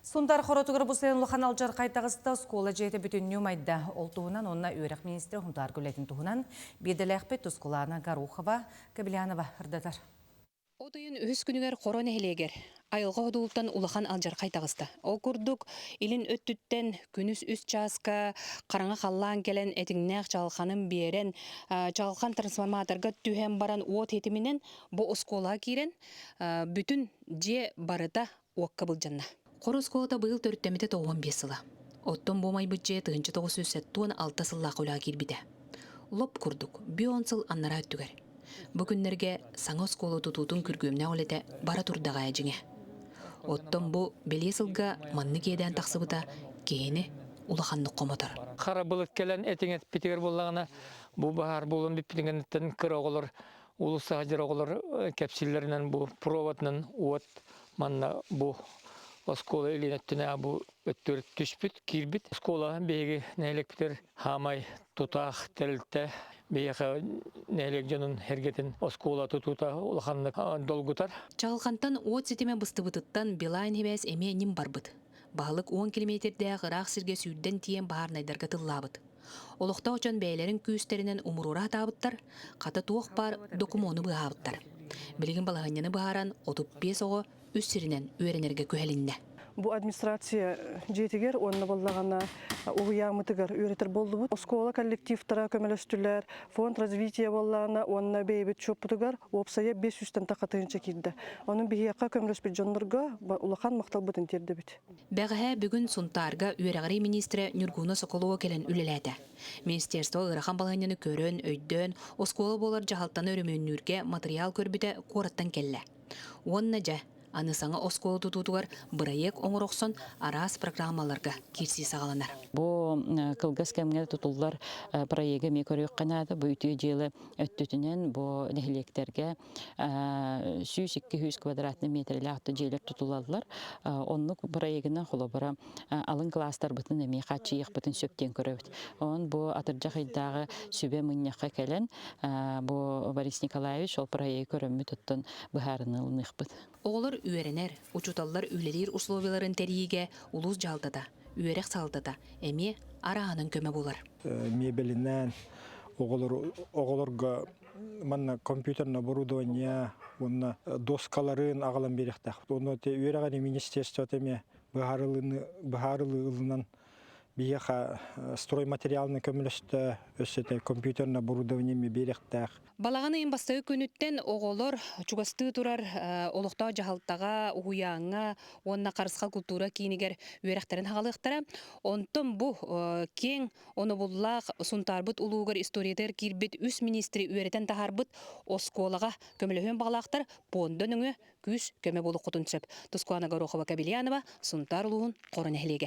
Сунтаар Хоротугар бу сайын улахан алдьархай таҕыста, оскуола дьиэтэ бүтүннүү умайда. Ол туһунан уонна үөрэх миниистирэ Хунтаарга үлэтин туһунан биирдэлээхпит Тускулаана Горохова, Кобелянова ырдатар. От ыйын үһүс күнүгэр Хоро нэһилиэгэр айылҕа ходуултан улахан алдьархай таҕыста. Ол курдук, илин өттүттэн күнүс үс чааска хараҥа халлаан кэлэн этиҥнээх чаҕылханын биэрэн, чаҕылхан трансформаторга түһэн баран уот ситиминэн бу оскуолаҕа киирэн, бүтүн дьиэ барыта уокка былдьанна. Хоро оскуолата быйыл төрүттэммитэ 95 сыла. Оттон бу умайбыт дьиэ 1976 сыллаах үлэҕэ киирбитэ. Лоп курдук, бүон сыл аннараа өттүгэр. Бу күннэргэ саҥа оскуола тутуутун күргүөмнээх үлэтэ бара турдаҕа дьиҥэ. Оттон бу бэлиэ сылга маннык иэдээн тахсыбыта киһини улаханнык хомотор. Хара былыт кэлэн этиҥ эппитигэр буоллаҕына, бу баһаар буолан бүппүтүн кыра оҕолор улуус саһадьыр оҕолор кэпсииллэринэн бу проводынан уот манна бу оскуола илин өттүнэ бу өттүгэр түспүт, киирбит. Оскуола биһиги нэһилиэкпитигэр хаамай тутаах тэрилтэ биһиэхэ нэһилиэк дьонун эргэтин оскуола тутуута улаханнык долгутар. Чаҕылхантан уот ситимэ быстыбытыттан Билайн сибээс эмиэ ньим барбыт. Баһылык 10 километрдээх ыраах сиргэ сүүрдэн тиийэн баһаарынайдарга тыллаабыт. Олохтоох дьон бэйэлэрин күүстэринэн умуруора сатаабыттар, хата туох баар докумуону быыһаабыттар. Билигин балаһыанньаны быһааран 35 оҕо үс сиринэн үөрэнэргэ күһэлиннэ. Бу администрация дьиэтигэр уонна буоллаҕына уһуйааммытыгар үөрэтэр буоллубут. Оскуола коллективтара көмөлөстүлэр, фонд развития буоллаҕына уонна бэйэбит счеппутугар уопсайа 500-тэн тахха тыһыынча киирдэ. Онон биһиэхэ көмөлөспүт дьоннорго улахан махталбытын тиэрдэбит. Бэҕэһээ бүгүн Сунтаарга үөрэҕирии миниистирэ Ньургууна Соколова кэлэн үлэлээтэ. Министерство ыарахан балаһыанньаны көрөн, өйдөөн, оскуола буолар дьаһалтаны өрөмүөннүүргэ матырыйаал көрбүтэ куораттан кэллэ. Уонна дьэ, аны саҥа оскуола тутуутугар бырайыак оҥоро охсон араас программаларга киирсии саҕаланар. Бу кылгас кэмҥэ тутуллар проегы эмиэ көрүөххэ наада. Бу үтүө дьыала өттүтүнэн бу нэһилиэктэргэ 102 квадратный метрэлээх дьиэлэр тутулаллар. Оннук проегынан холобура алын класстарбытын эмиэ хааччыйыахпытын сөп диэн көрөбүт. Онон бу атырдьах ыйдааҕы сүбэ мунньахха кэлэн бу Борис Николаевич ол проегы көрөммүт оттон быһаарыныы ылыныахпыт. Оҕолор үөрэнэр, учууталлар үлэлиир условияларын тэрийиигэ улуус дьаһалтата, үөрэх салалтата эмиэ арааһынан көмө булар. Мебелинэн оҕолорго манна компьютерное оборудование уонна доскаларын аҕалан биэриэхтээх. Онно үөрэҕин министерствота эмиэ быһаарылыы ылынан биһиэхэ стройматериалны көмөлөстө, өссө компьютерное оборудование эмиэ биэриэхтээх. Балаҕан ыйын бастакы күнүттэн оҕолор чугастыы турар олохтоох дьаһалтаҕа, уһуйааҥҥа уонна Харысхал култуура киинигэр үөрэхтэрин хаҕалыахтара. Онтон бу киэҥ онобуллаах Сунтаарбыт улуугар историятыгар киирбит үс министри үөрэтэн таһаарбыт оскуолаҕа көмөлөһүөн баҕалаахтар пуонда нөҥүө күүс көмө буолуоххутун сөп. Тускуана Горохова-Кобельянова, Сунтаар улууһун Хоро нэһилиэгэ.